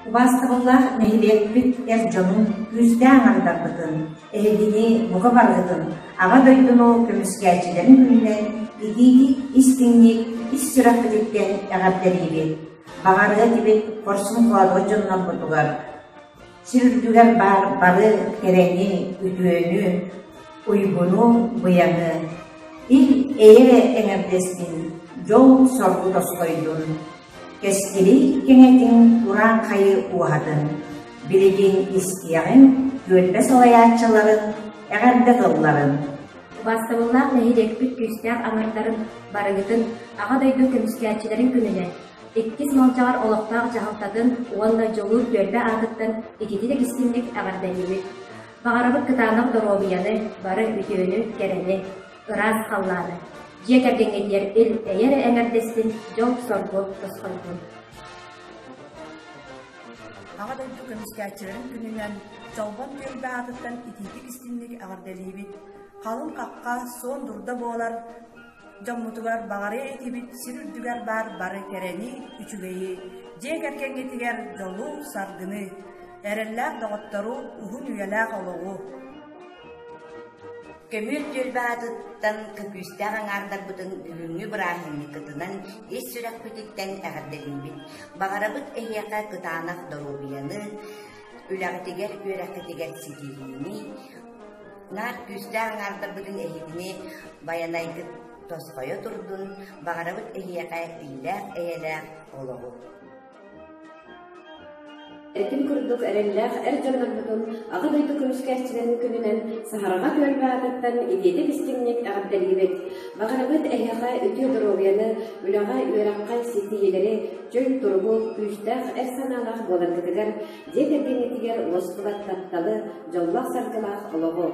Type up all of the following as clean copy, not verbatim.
Убаастабыллаах нэһилиэкпит эр дьонун күүстээх аҥардарбытын, эһигини бука барыгытын Аҕа дойдуну көмүскээччилэрин күнүнэн итиитик, истиҥник, ис сүрэхпититтэн эҕэрдэлиибит! Баҕарыа этибит хорсун хоодуот дьоннорбутугар, сир үрдүгэр баар бары кэрэни, үтүөнү, уйгуну, быйаҥы, ил-эйэ эрэ эҥэрдэстин, дьол-соргу тосхойдун! Кэскили кэҥэтиҥ урааҥхайы уоһатын, билигин истиэҕиҥ түөлбэ салайааччыларын эҕэрдэ тылларын. Убаастабыллаах нэһилиэкпит күүстээх аҥардарын барыгытын Аҕа дойду көмүскээччилэрин күнүнэн, иккис Малдьаҕар олохтоох дьаһалтатын уонна Дьулуур түөлбэ аатыттан ититик истиҥник эҕэрдэлиибит. Баҕарабыт кытаанах доруобуйаны, бары үтүөнү, кэрэни! Ыраас халлааны, дьиэ кэргэҥҥитигэр ил-эйэ эрэ эҥэрдэстин, дьол-соргу тосхойдун. Аҕа дойду көмүскээччилэрин күнүнэн Чолбон түөлбэ аатыттан итиитик-истиҥник эҕэрдэлиибит. Халыҥ хахха, суон дурда буолар дьоммутугар баҕарыа этибит сир үрдүгэр баар бары кэрэни, үчүгэйи, дьиэ кэргэҥҥитигэр дьолу-саргыны, эрэллээх доҕоттору, уһун үйэлээх олоҕу. Көмүөл түөлбэ аатыттан күүстээх аҥаардарбытын бүгүҥҥү бырааһынньыккытынан ис сүрэхпититтэн эҕэрдэлиибит. Баҕарабыт эһиэхэ кытаанах доруобуйаны, үлэҕитигэр, үөрэххитигэр ситиһиини, наар күүстээх аҥаардарбытын эһигини байанайгыт тосхойо турдун, баҕарабыт эһиэхэ иллээх-эйэлээх олоҕу. Этим курдук эрэллээх эр дьоннорбутун Аҕа дойду көмүскээччилэрин күнүнэн Саһарҕа түөлбэ аатыттан итиитик истиҥник эҕэрдэлиибит! Баҕарабыт эһиэхэ үтүө доруобуйаны, үлэҕэ, үөрэххэ ситиһиилэри, чөл туругу, күүстээх эр санаалаах буоларгытыгар, дьиэ кэргэҥҥитигэр уоскулат тапталы, дьоллоох-саргылаах олоҕу!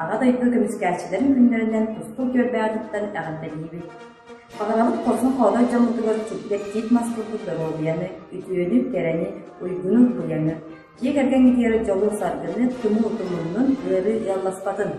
Аҕа дойду көмүскээччилэрин күннэринэн тустуу түөлбэ аатыттан эҕэрдэлиибит! Баҕарабыт хорсун-хоодуот дьоммутугар чүппэт тиит мас курдук доруобуйаны, үтүөнү, кэрэни, уйгуну-быйаҥы, дьиэ кэргэҥҥитигэр дьолу-саргыны, тумуу тумуннун, ыарыы ыалласпатын!